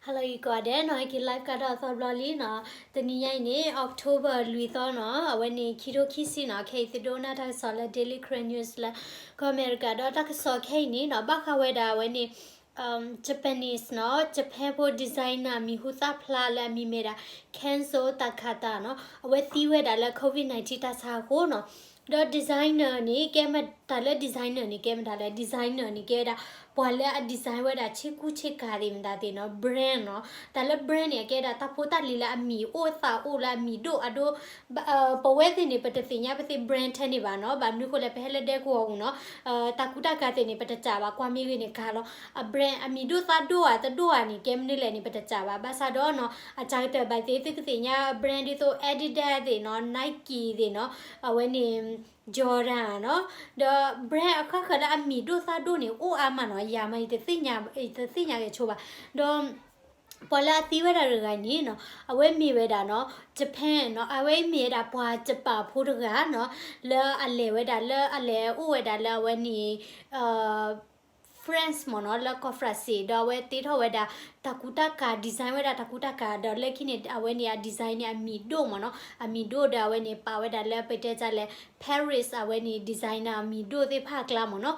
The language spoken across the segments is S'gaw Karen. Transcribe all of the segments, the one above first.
Hello ယကိးဂၤဒဲးနီၤ, ဟဲက့ၤ live ကဒီးသီတဘျီလံနီၤ. တနံၤညါအံၤန့ၣ် October လွံၢ်သီနီၤ, အဝဲန့ၣ် ခံထိခံဆံနီၤ. ခဲအံၤသုဒိကနၣ်တၢ်ကစီၣ်လၢ Daily Karen News လၢကီၢ်အမဲရကၤ, ဒီးတၢ်ကစီၣ်ခဲအံၤန့ၣ်နီၤ ဘၣ်ဃးဝဲဒၣ်အဝဲန့ၣ် Japanese နီၤ, Japan ဖိ designer မံၤဟူသၣ်ဖျါလၢအမံၤမ့ၢ်ဒၣ် Kenzo Takata နီၤ, အဝဲသံဝဲဒၣ်လၢ COVID nineteen တၢ်ဆါအဃိနီၤ. ဒီး designer န့ၣ် ကဲမတၤလၢ designer န့ၣ် ကဲမတၤလဲၣ်, designer န့ၣ် ကဲဝဲဒၣ် ပှၤလၢအ design ဝဲဒၣ်ဆ့ကူဆ့ကၤသ့ၣ်မတၤသ့ၣ်နီၤ, brand နီၤ. တၢ်လၢ brand န့ၣ် အကဲဒၣ်တၢ်ဖိတၢ်လံၤလၢအမံၤအိၣ်သးအိၣ်လၢအမံၤဒိၣ်အဒိ, ပဝဲသ့ၣ်န့ၣ် ပတသ့ၣ်ညါပသ့ၣ် brand ထဲန့ၣ်ဘၣ်နီၤ, ဘၣ်မနုၤဃိလဲၣ် ပဟဲလၢဒဲကဝီၤပူၤနီၤ, တၢ်ကူတၢ်ကၤသ့ၣ်န့ၣ် ပတစံးဘၣ်, ကွၢ်မ့ၢ်ဂ့ၤန့ၣ်ကၤလီၤ. အ brand အမံၤဒိၣ်သးဒိၣ်ဧါ တဒိၣ်ဧါန့ၣ် ကဲမနုၤလဲၣ်န့ၣ် ပတစံးဘၣ်. ဘၣ်ဆၣ်ဒီးနီၤ အစှၤကတၢၢ်ဘၣ်သ့ၣ် သုကသ့ၣ်ညါ brand ဒ်သိး Adidas သ့ၣ်နီၤ, Nike သ့ၣ်နီၤ, အဝဲန့ၣ် Jordan နီၤ, ဒီး brand အဃၣ်ဃၢၤလၢအမံၤဒိၣ်သးဒိၣ်န့ၣ် အိၣ်အါမးနီၤ, ယၤမး ယတသ့ၣ်ညါက့ၤဆိဘၣ်. ဒီး ပှၤလၢအသံဝဲဒၣ်တဂၤန့ၣ်နီၤ, အဝဲမ့ၢ်ဝဲဒၣ်နီၤ Japan နီၤ, အဝဲမ့ၢ်ဝဲဒၣ်ပှၤ Japan ဖိတဂၤနီၤ, လၢအလဲၤဝဲဒၣ်လၢ အလဲၤအိၣ်ဝဲဒၣ်လၢအဝဲန့ၣ် France မ့ၢ်နီၤ, လၢကီၢ် France ဒီးအဝဲတ့ထီၣ်ဝဲဒၣ် တၢ်ကူတၢ်ကၤ design ဝဲဒၣ်တၢ်ကူတၢ်ကၤ, ဒီးလၢခံန့ၣ် အဝဲန့ၣ်အ design န့ၣ် အမံၤဒိၣ်မ့ၢ်နီၤ, အမံၤဒိၣ်ဒီးအဝဲန့ၣ် ပာ်ဝဲဒၣ်လၢပတဲတၢ်လဲၣ် Paris အဝဲန့ၣ် designer အမံၤဒိၣ်သ့ၣ်တဖၣ်အကျါမ့ၢ်နီၤ.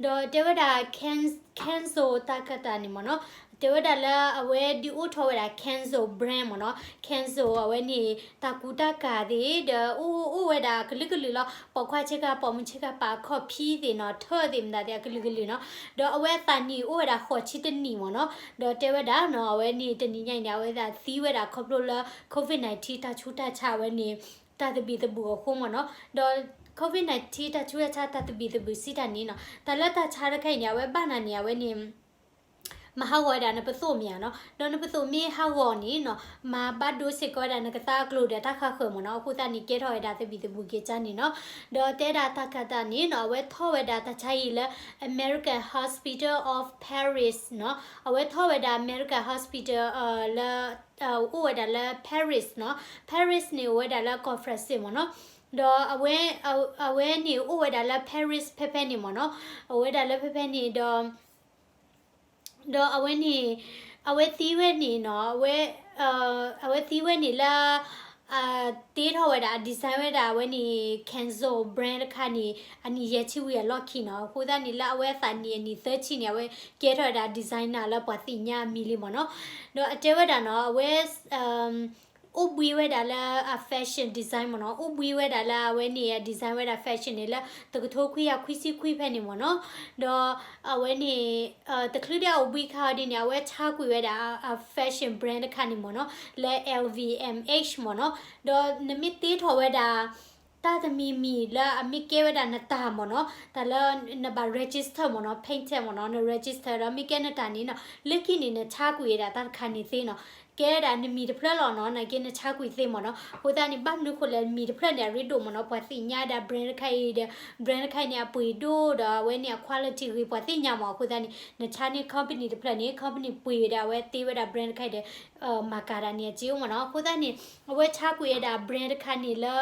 ဒီးတဲဝဲဒၣ် Ken- Kenzo Takata န့ၣ်မ့ၢ်နီၤ, တဲဝဲဒၣ်လၢအဝဲဒုးအိၣ်ထီၣ်ဝဲဒၣ် Kenzo brand မ့ၢ်နီၤ, Kenzo အဝဲန့ၣ် တၢ်ကူတၢ်ကၤသ့ၣ် ဒီးအိၣ်အိၣ်ဝဲဒၣ်ကလုာ်ကလုာ်လီၤ, ပိာ်ခွါဆ့ကၤ ပိာ်မုၣ်ဆ့ကၤ ပာ်ခီၣ်ဖံသ့ၣ်နီၤ, ထၢၣ်သ့ၣ်မတၤသ့ၣ် အကလုာ်ကလုာ်နီၤ. ဒီးအဝဲအသးနံၣ်အိၣ်ဝဲဒၣ်ဃိးဆံတနံၣ်မ့ၢ်နီၤ, ဒီးတဲဝဲဒၣ်နီၤ အဝဲန့ၣ်တနံၤညါအံၤန့ၣ် အဝဲသံဝဲဒၣ်ခီဖျိလၢ COVID nineteen တၢ်ဆူးတၢ်ဆါအဝဲန့ၣ် တၢ်သဘံၣ်သဘုၣ်အဃိမ့ၢ်နီၤ. ဒီး COVID nineteen တၢ်ဆူးတၢ်ဆါတၢ်သဘံၣ်သဘုၣ်စံးတၢ်န့ၣ်နီၤ, တၢ်လၢတၢ်ဆါတခါအံၤန့ၣ် အဝဲဘၣ်နၤန့ၣ် အဝဲန့ၣ် မၤဟးဂီၤဝဲဒၣ်နပသိၣ်မ့ၢ်ဧါနီၤ, ဒီးနပသိၣ်မ့ၢ်ဟးဂီၤန့ၣ်နီၤ မၤဘၣ်ဒိစ့ၢ်ကီးဝဲဒၣ်နကသါကျိၤဒီးတၢ်ဃၣ်ဃၢၤမ့ၢ်နီၤ, အဃိသတးန့ၣ် ကဲထီၣ်ဝဲဒၣ်သဘံၣ်သဘုၣ်က့ၤကါန့ၣ်နီၤ. ဒီးတဲဒၣ် Takata န့ၣ်နီၤ အဝဲထီၣ်ဝဲဒၣ်တၢ်ဆါအံၤလၢ American Hospital of Paris နီၤ, အဝဲထီၣ်ဝဲဒၣ် American Hospital လၢ အိၣ်ဝဲဒၣ်လၢ Paris နီၤ, Paris န့ၣ် အိၣ်ဝဲဒၣ်လၢကီၢ် France မ့ၢ်နီၤ, ဒီးအဝဲ အဝဲန့ၣ်အိၣ်ဝဲဒၣ်လၢ Paris ဖဲဖဲန့ၣ်မ့ၢ်နီၤ, အိၣ်ဝဲဒၣ်လၢဖဲဖဲန့ၣ်ဒီး ဒီးအဝဲန့ၣ် အဝဲသံဝဲန့ၣ်နီၤ, အဝဲ အဝဲသံဝဲန့ၣ်လၢ တ့ထီၣ်ဝဲဒၣ် အ design ဝဲဒၣ်အဝဲန့ၣ် Kenzo brand တခါန့ၣ် အနံၣ်ယဲၢ်ဆံဝံၤအလီၢ်ခံနီၤ, အဃိသတးန့ၣ်လၢအဝဲအသးနံၣ်အနံၣ်သၢဆံန့ၣ် အဝဲကဲထီၣ်ဝဲဒၣ် designer လၢပှၤသ့ၣ်ညါအမံၤလံမ့ၢ်နီၤ, ဒီးအတဲဝဲဒၣ်နီၤ အဝဲ အိၣ်ဘှံးဝဲဒၣ်လၢအ fashion design မ့ၢ်နီၤ, အိၣ်ဘှံးဝဲဒၣ်လၢအဝဲန့ၣ် design ဝဲဒၣ် fashion န့ၣ် လၢတကထိခွံကယၤခွံဆံခွံဖဲန့ၣ်မ့ၢ်နီၤ, ဒီးအဝဲန့ၣ် တချုးဒံးအအိၣ်ဘှံးခါအီၤဒ်န့ၣ် အဝဲဆါကွံာ်ဝဲဒၣ်အ fashion brand တခါန့ၣ်မ့ၢ်နီၤ, လၢ L V M H မ့ၢ်နီၤ, ဒီးနမ့ၢ်တ့ထီၣ်ဝဲဒၣ် တၢ်တမံၤမံၤလၢအမ့ၢ်ကဲဝဲဒၣ်နတၢ်မ့ၢ်နီၤ, တၢ်လၢနဘၣ် register မ့ၢ်နီၤ, patent မ့ၢ်နီၤ, န register ဒီးမ့ၢ်ကဲနတၢ်န့ၣ်နီၤ, လၢခံန့ၣ် နဆါကွံာ်ဝဲဒၣ်တၢ်တခါန့ၣ်သ့နီၤ, ကဲဒၣ်နမံၤတဖျၢၣ်လီၤနီၤ, နာ်က့နဆါကွံာ်သ့မ့ၢ်နီၤ, အဃိသတးန့ၣ် ဘၣ်မနုၤဃိလဲၣ် မံၤတဖျၢၣ်န့ၣ် အရ့ဒိၣ်မ့ၢ်နီၤ, ပှၤသ့ၣ်ညါဒၣ် brand တခါအံၤဒီး brand တခါအံၤန့ၣ် အပှ့ၤဒိၣ်ဒီး အဝဲန့ၣ်အ quality ဂ့ၤ ပှၤသ့ၣ်ညါမ့ၢ်, အဃိသတးန့ၣ် နဆါန့ၢ် company တဖျၢၣ်န့ၣ် company ပှ့ၤဝဲဒၣ် brand တခါအံၤဒီး မၤကၤဒၣ်န့ၣ်အစ့အိၣ်မ့ၢ်နီၤ, အဃိသတးန့ၣ် အဝဲဆါကွံာ်ဝဲဒၣ် brand တခါန့ၣ်လၢ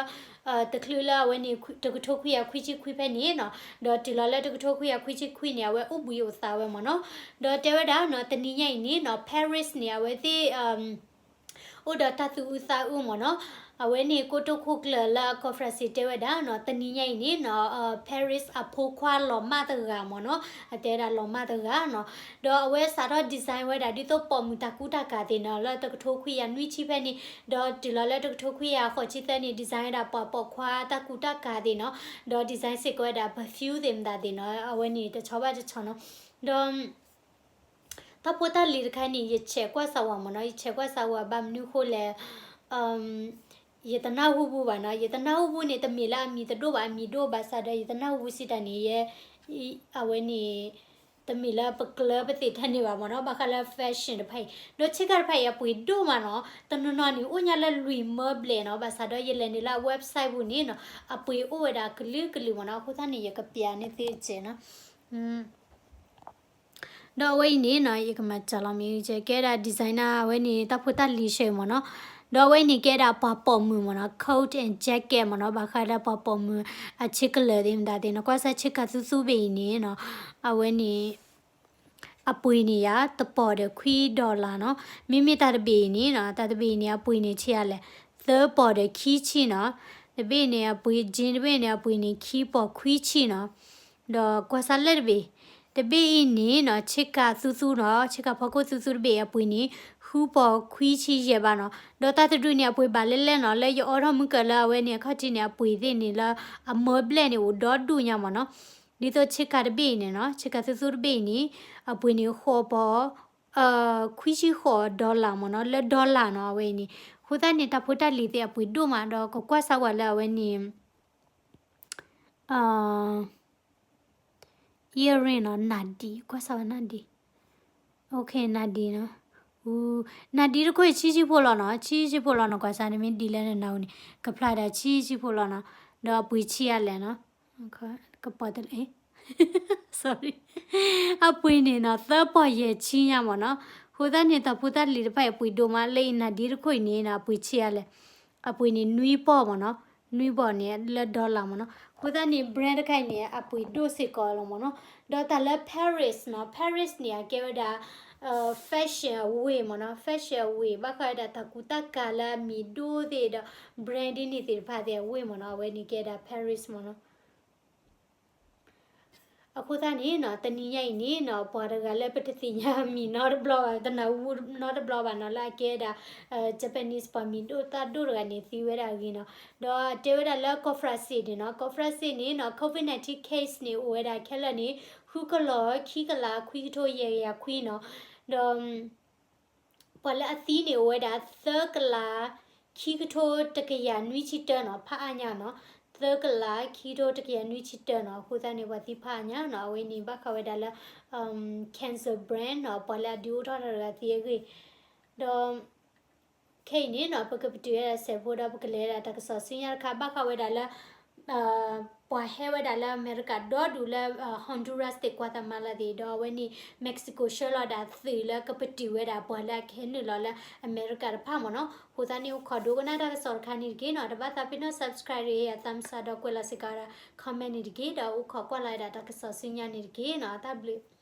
တချုးလၢအဝဲန့ၣ် တကထိခွံကယၤခွံဆံခွံဖဲန့ၣ်နီၤ, ဒီးတုၤလီၤလၢတကထိခွံကယၤခွံဆံခွံန့ၣ် အဝဲအိၣ်ဘှံးအိၣ်သးဝဲမ့ၢ်နီၤ, ဒီးတဲဝဲဒၣ်နီၤ တနံၤညါအံၤန့ၣ်နီၤ Paris န့ၣ် အဝဲသ့ၣ် အိၣ်ဒီးတၢ်သူၣ်အုးသးအုးမ့ၢ်နီၤ, အဝဲန့ၣ်ကိတိာ်ခိၣ်ကျၢၢ်လၢကီၢ် France တဲဝဲဒၣ်နီၤ တနံၤညါအံၤန့ၣ်နီၤ Paris အဖိခွါလီၤမၢ်တဂၤမ့ၢ်နီၤ, အတဲဝဲဒၣ်လီၤမၢ်တဂၤနီၤ, ဒီးအဝဲစးထီၣ် design ဝဲဒၣ်ဒ်သိးပိာ်မုၣ်တၢ်ကူတၢ်ကၤသ့ၣ်နီၤ လၢတကထိခွံကယၤနွံဆံဖဲန့ၣ်, ဒီးတုၤလီၤလၢတကထိခွံကယၤဃိးဆံသၢန့ၣ် design ဝဲဒၣ်ပှၤပိာ်ခွါတၢ်ကူတၢ်ကၤသ့ၣ်နီၤ, ဒီး design စ့ၢ်ကီးဝဲဒၣ် perfume သ့ၣ်မတၤသ့ၣ်နီၤ, အဝဲန့ၣ်တဆီဘၣ်တဆီနီၤ, ဒီး တၢ်ဖိတၢ်လံၤတခါန့ၣ် ယဆဲးကွၢ်စးဝၤမ့ၢ်နီၤ, ယဆဲးကွၢ်စးဝၤဘၣ်မနုၤဃိလဲၣ်, ယတနၢ်ဟူဘူးဘၣ်နီၤ, ယတနၢ်ဟူဘူးန့ၣ် တမ့ၢ်လၢအမံၤတဒိၣ်ဘၣ် အမံၤဒိၣ်ဘၣ်ဆၣ်ဒီး ယတနၢ်ဟူဘူးစံးတၢ်န့ၣ် ယဲ အဝဲန့ၣ် တမ့ၢ်လၢပကျၢၤပသ့ၣ်ထဲန့ၣ်ဘၣ်မ့ၢ်နီၤ, ဘၣ်ဃးလၢ fashion တဖၣ်အံၤ, ဒီးဆ့ကၤတဖၣ်အံၤအပှ့ၤဒိၣ်မးနီၤ, တနီၤနီၤန့ၣ် အိၣ်ညါလၢလွံၢ်မၢဘျဲၣ်နီၤ, ဘၣ်ဆၣ်ဒီးယလဲၤနုာ်လၢအ website ပူၤန့ၣ်နီၤ, အပှ့ၤအိၣ်ဝဲဒၣ်ကလုာ်ကလုာ်မ့ၢ်နီၤ, အဃိသတးန့ၣ် ယကပျးန့ၢ်သုစဲးနီၤ ဒီးအဝဲအံၤန့ၣ်နီၤ ယကမၤစၢၤလီၤမ့ၢ်ကဲဒၣ် designer အဝဲန့ၣ် တၢ်ဖိတၢ်လံၤဆဲးမ့ၢ်နီၤ, ဒီးအဝဲအံၤန့ၣ်ကဲဒၣ်ပှၤပိာ်မုၣ်မ့ၢ်နီၤ, coat and jacket မ့ၢ်နီၤ, ဘၣ်ဃးဒီးပှၤပိာ်မုၣ်အဆ့ကလၢာ်သ့ၣ်မတၤသ့ၣ်နီၤ, ကွၢ်စၢ်ဆ့ကၤသူသူဘ့ၣ်အံၤန့ၣ်နီၤ, အဝဲန့ၣ် အပှ့ၤန့ၣ်ယၤ တပီၤဒီးခွံ dollar နီၤ. မ့မ့ၢ်တၢ်တဘ့ၣ်အံၤန့ၣ်နီၤ, တၢ်တဘ့ၣ်အံၤန့ၣ် အပှ့ၤန့ၣ်ဆံးအါလဲၣ်, သၢပီၤဒီးခံဆံနီၤ. တဘ့ၣ်န့ၣ် အပှ့ၤ jean တဘ့ၣ်န့ၣ် အပှ့ၤန့ၣ် ခံပီၤခွံဆံနီၤ. ဒီးကွၢ်စးလၢတဘ့ၣ်, တဘ့ၣ်အံၤန့ၣ်နီၤ ဆ့ကၤသူသူနီၤ, ဆ့ကၤဖီခိၣ်သူသူတဘ့ၣ် အပှ့ၤန့ၣ် ဃုပီၤခွံဆံယဲၢ်ဘးနီၤ. ဒီးတၢ်တဒုန့ၣ် အပှ့ၤဘၣ်လဲၣ်လဲၣ်နီၤ, လၢယအိးထီၣ်မုၢ်ကၢၤလၢအဝဲန့ၣ် အခီၣ်ထံးန့ၣ် အပှ့ၤသ့ၣ်န့ၣ်လၢ အမၢဘျဲၣ်န့ၣ် အိၣ်ဒီဒူၣ်ညါမ့ၢ်နီၤ. ဒ်သိးဆ့ကၤတဘ့ၣ်အံၤန့ၣ်နီၤ, ဆ့ကၤသူသူတဘ့ၣ်အံၤန့ၣ် အပှ့ၤန့ၣ်ဃိးပီၤ ခွံဆံဃိး dollar မ့ၢ်နီၤ, လၢ dollar နီၤ အဝဲအံၤန့ၣ်. အဃိသတးန့ၣ် တၢ်ဖိတၢ်လံၤသ့ၣ်အပှ့ၤဒိၣ်မး ဒီးကကွၢ်စးဝဲလၢအဝဲန့ၣ် earring နီၤ, နၤဒံး, ကွၢ်စးဝဲနၤဒံး, နၤဒံးနီၤ, နၤဒံးတခိၣ်အံၤဆံဆံဖိလီၤနီၤ, ဆံဆံဖိလီၤနီၤ, ကွၢ်စးန့ၣ်မ့ၢ်ဒံးလၢနနၤဧိၤန့ၣ် ကဖျါဒၣ်ဆံဆံဖိလီၤနီၤ, ဒီးအပှ့ၤဆံးအါလဲၣ်နီၤ, ကပီၤတလဲၣ် sorry, အပှ့ၤန့ၣ်နီၤ သၢပီၤယဲၢ်ဆံညါမ့ၢ်နီၤ. အဃိသတးန့ၣ် တၢ်ဖိတၢ်လံၤတဖၣ်အံၤအပှ့ၤဒိၣ်မး, လၢအံၤနၤဒံးတခိၣ်အံၤန့ၣ်နီၤ အပှ့ၤဆံးအါလဲၣ်, အပှ့ၤန့ၣ်နွံပီၤမ့ၢ်နီၤ, နွံပီၤန့ၣ်လၢ dollar မ့ၢ်နီၤ. အဃိသတးန့ၣ် brand တခါအံၤန့ၣ် အပှ့ၤဒိၣ်စ့ၢ်ကီးလီၤမ့ၢ်နီၤ. ဒီးတၢ်လၢ Paris နီၤ, Paris န့ၣ် အကဲဝဲဒၣ် fashion အဝ့ၢ်မ့ၢ်နီၤ, fashion အဝ့ၢ် ဘၣ်ဃးဝဲဒၣ်တၢ်ကူတၢ်ကၤလၢအမံၤဒိၣ်သ့ၣ်ဒီး brand ဒ်န့ၣ်သ့ၣ်တဖၣ်သ့ၣ်အဝ့ၢ်မ့ၢ်နီၤ, အဝဲန့ၣ်ကဲဒၣ် Paris မ့ၢ်နီၤ. အဃိသတးန့ၣ်နီၤ တနံၤညါအံၤန့ၣ်နီၤ ပှၤတဂၤလၢပတသ့ၣ်ညါမံၤနီတဘျီဘၣ်, တနၢ်ဟူနီတဘျီဘၣ်နီၤ, လၢအကဲဒၣ် Japanese ပှၤမံၤဒိၣ်သၣ်ဒိၣ်တဂၤန့ၣ် သံဝဲဒၣ်အဂ့ၢ်နီၤ. ဒီးတဲဝဲဒၣ်လၢကီၢ် France န့ၣ်နီၤ, ကီၢ် France န့ၣ်နီၤ COVID nineteen case န့ၣ် အိၣ်ဝဲဒၣ်ခဲလၢာ်န့ၣ် ဃုကလီၤ ခံကလး ခွံကထိ ယဲၢ်ကယၤခွံနီၤ. ဒီး ပှၤလၢအသံန့ၣ်အိၣ်ဝဲဒၣ် သၢကလး ခံကထိ တကယၤနွံဆံတၢနီၤ, ဖးအါညါနီၤ, သၢကလး ခံကထိ တကယၤနွံဆံတၢနီၤ. အဃိသတးန့ၣ် ပှၤသံဖးအါညါနီၤ, အဝဲန့ၣ်ဘၣ်ဃးဝဲဒၣ်လၢ cancer brand နီၤ, ပှၤလၢအဒုးအိၣ်ထီၣ်တၢ်တဂၤသံအဂ့ၢ်. ဒီး ခဲအံၤန့ၣ်နီၤ ပကပတုာ်ဝဲဒၣ်စဲးဖိဒီး ပကလဲၤဝဲဒၣ်တၢ်ကစီၣ်ဆူညါတခါ ဘၣ်ဃးဝဲဒၣ်လၢ ပှၤဟဲဝဲဒၣ်လၢအမဲရကၤဒီဒူၣ်လၢ Honduras သ့ၣ် Guatemala သ့ၣ် ဒီးအဝဲန့ၣ် Mexico ဆှၢလီၤဒၣ်သုးလၢကပတုာ်ဝဲဒၣ်ပှၤလၢအကဟဲနုာ်လီၤလၢအမဲရကၤတဖၣ်မ့ၢ်နီၤ. အဃိသတးန့ၣ် အိၣ်ခိးဒိကနၣ်တၢ်ကစီၣ်တခါန့ၣ်တက့ၢ်နီၤ, တဘၣ်သးပ့ၤနီၣ် subscribe တဂ့ၤ အသးမုၢ်စးဒီးကွဲးလီၤစ့ၢ်ကီးဝဲဒၣ် comment န့ၣ်တက့ၢ်, ဒီးအိၣ်ခိးကွၢ်လီၤဝဲဒၣ်တၢ်ကစီၣ်ဆူညါန့ၣ်တက့ၢ်နီၤ, တၢ်ဘျုး